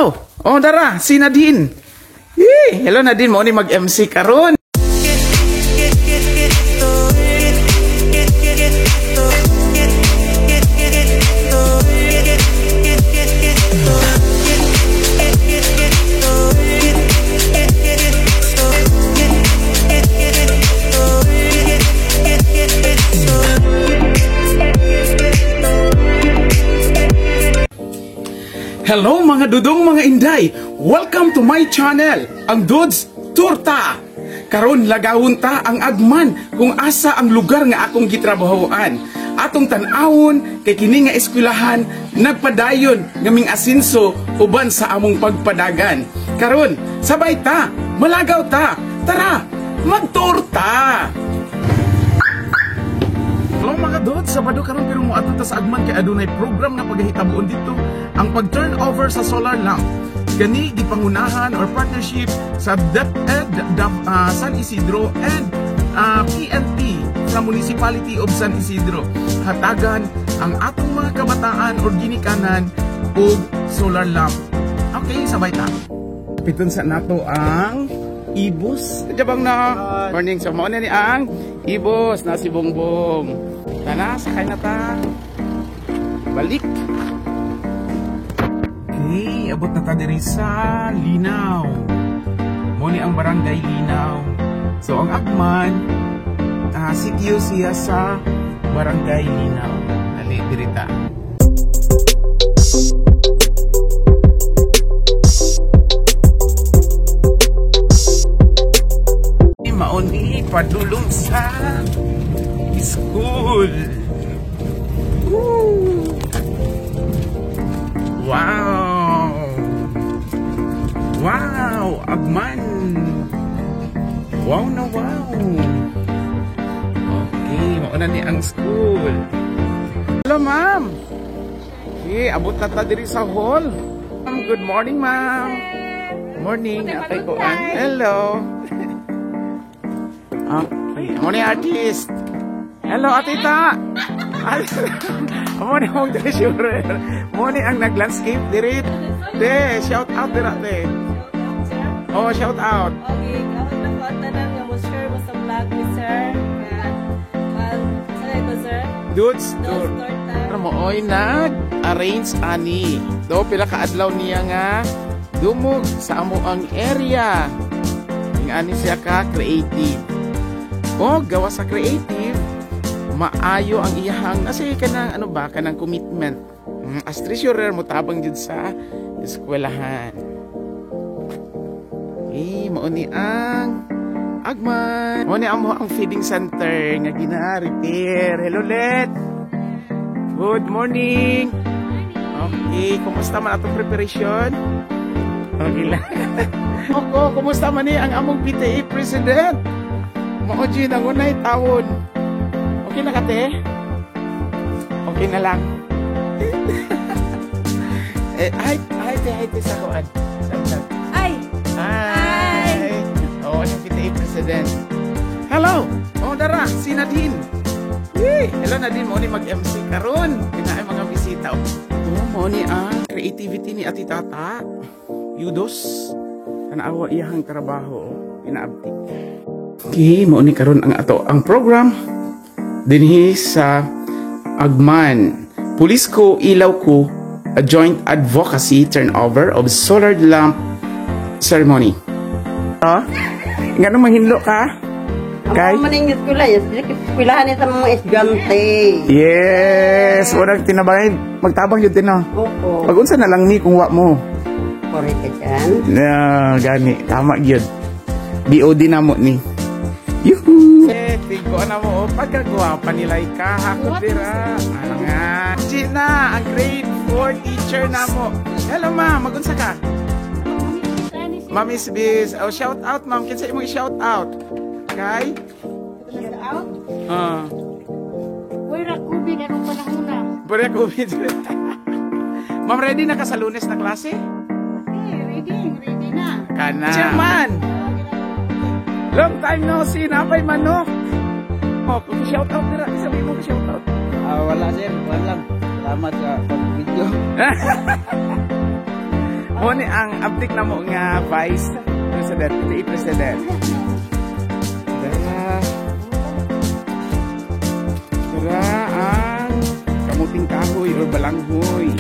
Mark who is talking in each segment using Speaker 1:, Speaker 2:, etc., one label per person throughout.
Speaker 1: Hello! Oh, dara, si Nadine. Yee! Hello, Nadine, mao ni mag-MC karon. Hello, mga dudong, mga inday! Welcome to my channel, ang Dudes Turta! Karon lagawon ta ang Agman kung asa ang lugar nga akong gitrabahoan. Atong tan-awon kay kini nga eskwelahan nagpadayon nga ming asinso uban sa among pagpadagan. Karon, sabay ta, malagaw ta, tara, magtorta! Hello, mga dudes, Sabado karon pero moadto ta sa Agman kay adunay program nga pagahitabuon dito, ang pag-turn over sa solar lamp. Kani gipangunahan or partnership sa DepEd San Isidro and PNP sa Municipality of San Isidro. Hatagan ang atong mga kabataan or ginikanan og solar lamp. Okay, sabay ta. Piton sa nato ang Ibus. Jabang na. Morning. So, mao na ni ang Ibus na si Bongbong. Tana, sakay na ta. Balik. Okay, abot na ta diri sa Linaw. Mao ni ang Barangay Linaw. So, ang Agman, sitio siya sa Barangay Linaw. Dali, diri ta. Mao ni padulong sa school. Woo! Wow! Wow! Agman! Wow na wow! Okay, mao na ni ang school. Hello, ma'am! Okay, abot na ta diri sa hall. Ma'am, good morning, ma'am. Morning. Atay ko. Hello. Okay, morning, artist. Hello, atita. Mao ni ang treasurer. Mao ni ang nag-landscape diri. Te, shout out dira, te. Oh, shout out.
Speaker 2: Okay, ako na ko ang tanan nga mo share mo sa vlog ni sir. Nga saan ito, sir?
Speaker 1: Dudes,
Speaker 2: Dos
Speaker 1: tour.
Speaker 2: Torta.
Speaker 1: Pero mo oy nag-arrange ani. Do pila ka adlaw niya nga dumog sa amo ang area. Nga ani siya ka creative. O gawa sa creative, maayo ang iyahang kasi kanang ano ba, kanang commitment. As treasurer mo tabang jud sa eskwelahan. Eh, mao ni ang Agman. Mao ni amo ang feeding center nga gina-repair. Hello, Let. Good morning. Okay, kumusta man atong preparation? Okay lang. Oko, kumusta man ni ang among PTA president? Mao jud ang unay tawon. Okay na ka, te? Okay na lang. Eh, hi, hi, te, hi, te, sa kuan. Sa vlog.
Speaker 2: Ay!
Speaker 1: Hi! Oh, ang PTA president. Hello! Oh, dara, si Nadine. Yee! Hello, Nadine, mao ni mag-MC karon. Kinaay mga bisita. Oh, mao ni ang creativity ni Ati Tata. Yudos. Tanawa iyahang trabaho, oh. Inaabtik. Okay, mao ni karon ang ato ang program dinhi sa Agman. Pulis ko, ilaw ko, a joint advocacy turnover of solar lamp ceremony. Ha? Ngano mahinlo ka? Kay?
Speaker 3: Ang maningit ko lang, eskwelahan ni sa mga estudyante.
Speaker 1: Yes, walang tinabay. Magtabang yun din, no?
Speaker 3: Oo.
Speaker 1: Pag unsa na lang ni kung wa mo.
Speaker 3: Correct ka dyan.
Speaker 1: Na, gani. Tama yun. BOD na mo ni. Yuhu! Eh, tigko na mo. Oh, pagkagwapa nila ikahakot dira. Ano nga? Gina, ang grade 4 teacher na mo. Hello, ma'am. Magunsa ka? Ma'am Miss Biz. Oh, shout out, ma'am. Kinsa imong shout out? Kay?
Speaker 4: Shout out.
Speaker 1: Ah.
Speaker 4: Uy, Rakubi, ganun panahon na.
Speaker 1: Pwede COVID. Ma'am, ready na ka sa Lunes na klase?
Speaker 4: Okay, ready, ready na.
Speaker 1: Kana. Chairman! Long time no see, napay manok. Oh, kung shout out dira, sabi mo shout out.
Speaker 5: Ah, wala, sir, wala lang. Salamat sa pag-video.
Speaker 1: Mo ni ang abtik na mo nga vice president, PTA president. Dara. Dara ang kamuting kahoy or balanghoy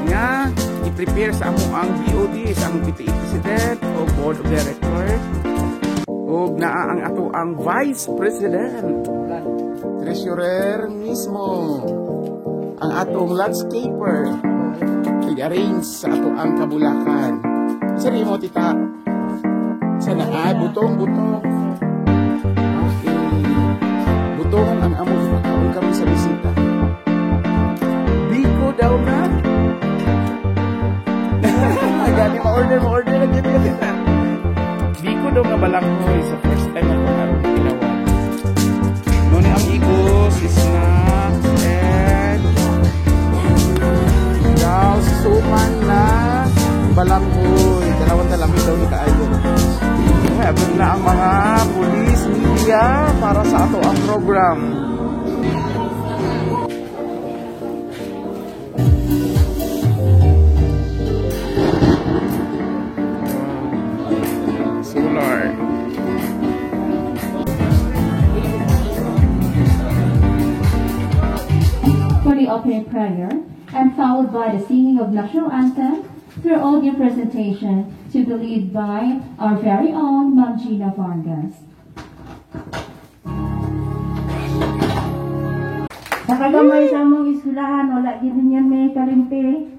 Speaker 1: nga i-prepare sa amo ang BOD, sa among PTA president o board of director, ug naa ang ato ang vice president, treasurer mismo, ang atong landscaper, nag-arrange sa ato ang kabulakan. Isa rin mo, tita, sa na ah, butong butong. Okay, butong ang among ipakaon kami sa bisita. Biko daw na. Gani ma-order, ma-order na gyud ka, tita. Biko daw nga balanghoy, sa first time ako karon tilawan. Nuni ang igos, snacks, and daw suman na balanghoy. Dalawang talami daw ni kaayo. Abot na ang mga police, media para sa ato ang program. Solar.
Speaker 5: For the opening prayer and followed by the singing of national anthem through audio presentation to be led by our very own Ma'am Gina Vargas.
Speaker 6: Nakagamay sa among eskwelahan, wala gid yan may kalimpi.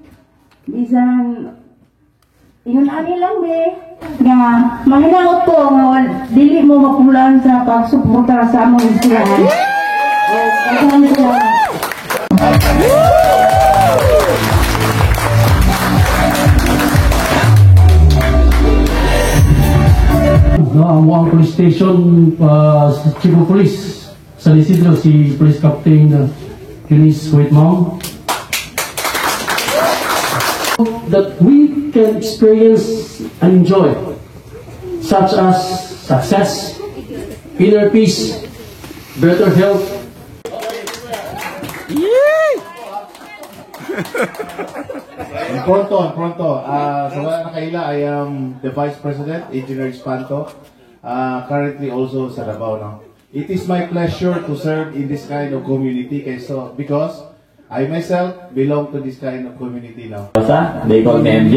Speaker 6: Bisan ingon ani lang me nga mahinaot ko nga dili mo mapulan sa pagsuporta sa among eskwelahan. O, daghang salamat.
Speaker 7: No, ang Muang Police Station, Chief of Police San Isidro, si Police Captain Eunice Whitmore. That we can experience and enjoy, such as success, inner peace, better health.
Speaker 1: Yay!
Speaker 8: Pronto, pronto. Sa wala nakaila, I am the Vice President, Engineer Espanto. Currently also sa Davao. No? It is my pleasure to serve in this kind of community kay so, because I myself belong to this kind of community now.
Speaker 9: Rosa, they call me MJ.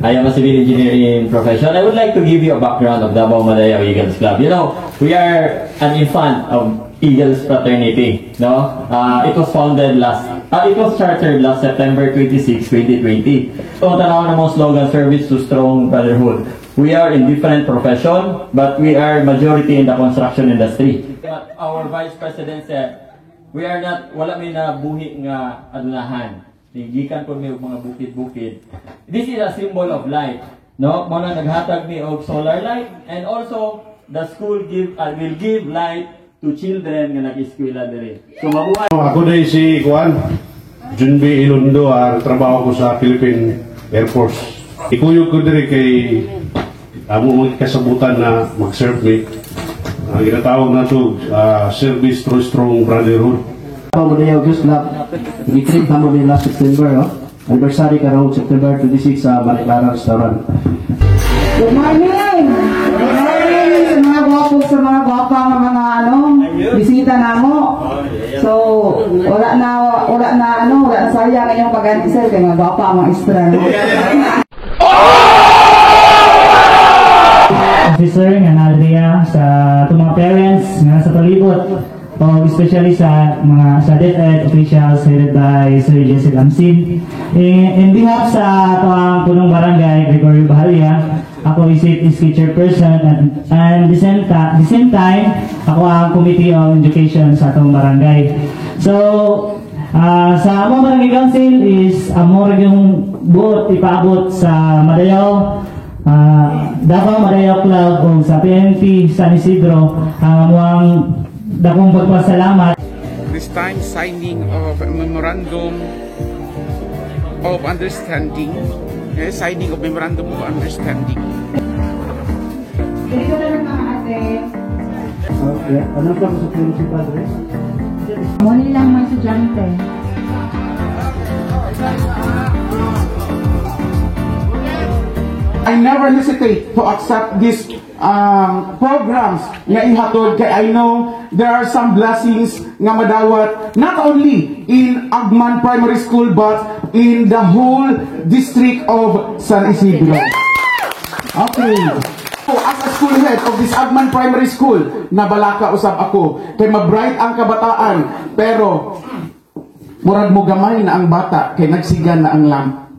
Speaker 9: I am a civil engineer in profession. I would like to give you a background of Davao Madayaw Eagles Club. We are an infant of Eagles fraternity. No, it was founded last, it was chartered last September 26, 2020. So, tanaw na mo slogan, "Service to Strong Brotherhood." We are in different profession, but we are majority in the construction industry. But our Vice President said, we are not, wala may nabuhi nga adunahan. Gikan po mi og mga bukid-bukid. This is a symbol of light. No? Mo na naghatag mi og solar light and also the school give will give light to children nga nag-eskwela diri. So mabuhay.
Speaker 10: Ako din si Juan Junbi Ilundo, ang trabaho ko sa Philippine Air Force. Ikuyog ko diri kay amo mga kasabutan na mag-serve me. Ang ginatawag na to, Service through Strong Brotherhood.
Speaker 7: Madayaw Girls Club, gi-treat na mo ni last September, no? Anniversary karong September 26 sa Malikara Restaurant.
Speaker 6: Good morning! Good morning sa mga gwapo, sa mga gwapa nga mga ano, bisita namo. So, wala na ano, wala na sayang inyong pag sir kay mga gwapa ang mga extra, no?
Speaker 11: Officer nga naa sa itong mga parents nga sa palibot o especially sa mga sa DepEd officials headed by Sir Jesse Lamsin. In behalf sa atoang punong barangay Gregorio Bahalia, ako is is chairperson and the same time ako ang Committee on Education sa atong barangay. So sa among barangay council is amo ra yung buot ipaabot sa Madayaw Davao Madayaw Club o sa PNP San Isidro ang amuang dakong pagpasalamat.
Speaker 1: This time, signing of a memorandum of understanding. Eh, signing of memorandum of understanding.
Speaker 6: Dito na lang mga ate.
Speaker 7: Okay. Ano pa sa principal, Riz?
Speaker 6: Muni lang mga estudyante.
Speaker 1: I never hesitate to accept these programs nga ihatod kay I know there are some blessings nga madawat not only in Agman Primary School but in the whole district of San Isidro. Okay. So, as a school head of this Agman Primary School, nabalaka usab ako kay mabright ang kabataan, pero murag mo gamay na ang bata kay nagsigan na ang lamp.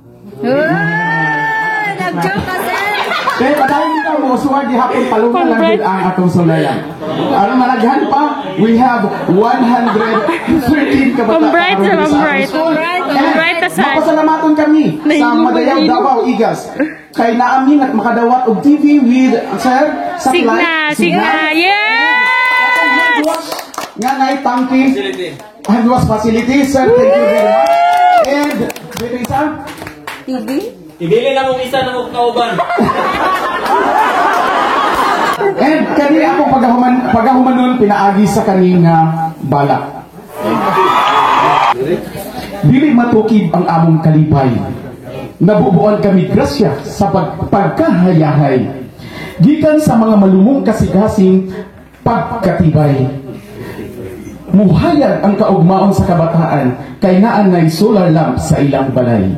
Speaker 2: Nag-joke ka, sir!
Speaker 1: Kaya padayon ka mo, suwag gihapon palungan lang gid ang atong sulayan. Ano managhan pa, we have 113 kabataan
Speaker 12: Pambright, sir,
Speaker 1: karon sa atong
Speaker 12: pambright.
Speaker 1: school.
Speaker 12: Pambright,
Speaker 1: And
Speaker 12: aside.
Speaker 1: mapasalamaton kami sa
Speaker 12: Nahilom,
Speaker 1: Madayaw
Speaker 12: nahilom.
Speaker 1: Davao Eagles. Kay naamin at makadawat og TV with, sir,
Speaker 12: Signa,
Speaker 1: satellite,
Speaker 12: signa, yes!
Speaker 1: Hand wash, nga nay tangki. Hand wash facility, sir, thank you very much. And, dito isa,
Speaker 2: TV?
Speaker 9: Ibili na mong isa na mong kauban.
Speaker 1: And kani akong pagahumanon pinaagi sa kaninga balak. Dili matukib ang among kalipay. Nabubuan kami grasya sa pagkahayahay. Gikan sa mga malumong kasigasing pagkatibay. Muhayag ang kaugmaon sa kabataan kay naa nay solar lamp sa ilang balay.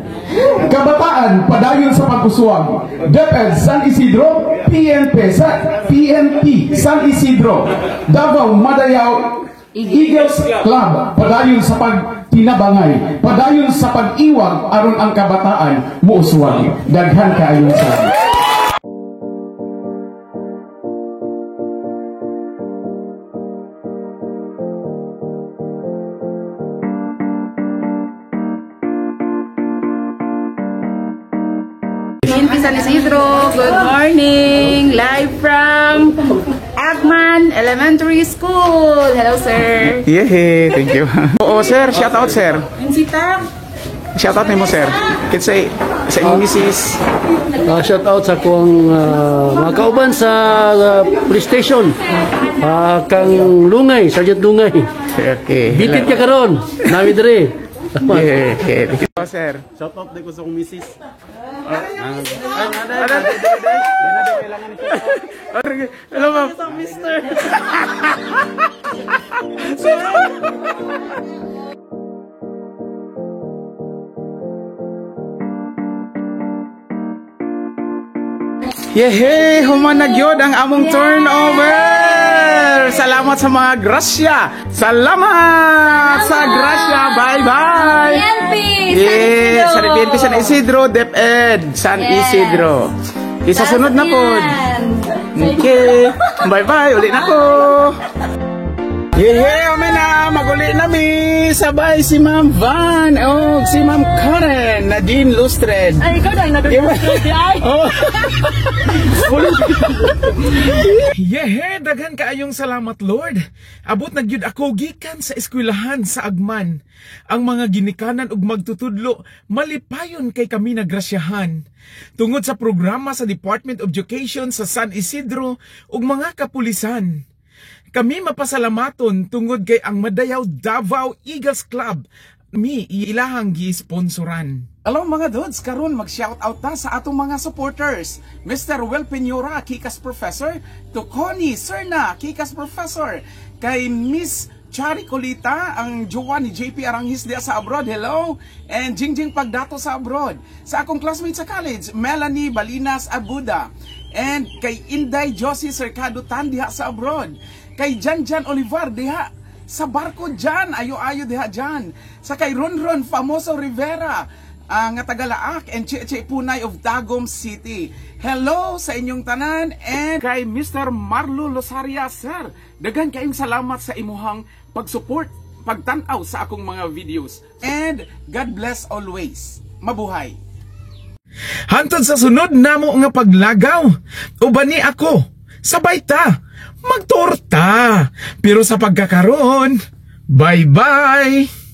Speaker 1: Kabataan padayon sa pag-uswag. DepEd San Isidro, PNP sa PNP San Isidro, Davao Madayaw Eagles Club padayon sa pagtinabangay, padayon sa pag-iwag aron ang kabataan muuswag. Daghan kaayo salamat.
Speaker 13: PNP San Isidro, good morning! Live from Agman Elementary School. Hello, sir.
Speaker 1: Yehey, thank you. Oo, sir, shout out, sir. Shout out nimo, sir. Kinsay sa imong misis.
Speaker 7: Shout out sa akong mga kauban sa police station. Kang Lungay, Sergeant Lungay.
Speaker 1: Okay.
Speaker 7: Bitit ka karon. Nami dire.
Speaker 1: Okay. Thank you, sir.
Speaker 10: Shout out ko sa akong misis.
Speaker 1: Hello, ma'am.
Speaker 2: Mister.
Speaker 1: Yehey! Human na gyud ang among turnover! Salamat sa mga grasya! Salamat sa grasya! Bye-bye!
Speaker 2: PNP!
Speaker 1: Yeah,
Speaker 2: San
Speaker 1: sa PNP San Isidro, DepEd, San Isidro. Isa sunod na pod. Okay. Bye-bye. Uli na ko. Yehey! Ome na! Maguli na mi! Sabay si Ma'am Van o si Ma'am Karen Nadine Lustred.
Speaker 2: Ay, ikaw na nag-ay.
Speaker 1: Oh. Yehe, daghan kaayong salamat Lord. Abot na gyud ako gikan sa eskwelahan sa Agman. Ang mga ginikanan ug magtutudlo malipayon kay kami nagrasyahan. Tungod sa programa sa Department of Education sa San Isidro ug mga kapulisan. Kami mapasalamaton tungod kay ang Madayaw Davao Eagles Club mi ilahang gi-sponsoran. Hello mga dudes, karon mag-shoutout ta sa atong mga supporters. Mr. Will Peñora, Kikas Professor, to Connie Serna, Kikas Professor, kay Miss Chari Colita, ang jowa ni JP Aranghis diya sa abroad, hello! And Jingjing Pagdato sa abroad. Sa akong classmate sa college, Melanie Balinas Abuda. And kay Inday Josie Cercado Tan diha sa abroad. Kay Janjan Olivar diha sa barko dyan, ayo-ayo diha dyan. Sa kay Ronron Famoso Rivera, nga taga-Laak and Che Punay of Tagum City. Hello sa inyong tanan and kay Mr. Marlo Losaria, sir. Daghan kayong salamat sa imuhang pag-support, pagtan-aw sa akong mga videos. And God bless always. Mabuhay. Hantod sa sunod namo nga paglagaw. Uban ni ako, sabay ta, magtorta. Pero sa pagkakaroon, bye-bye!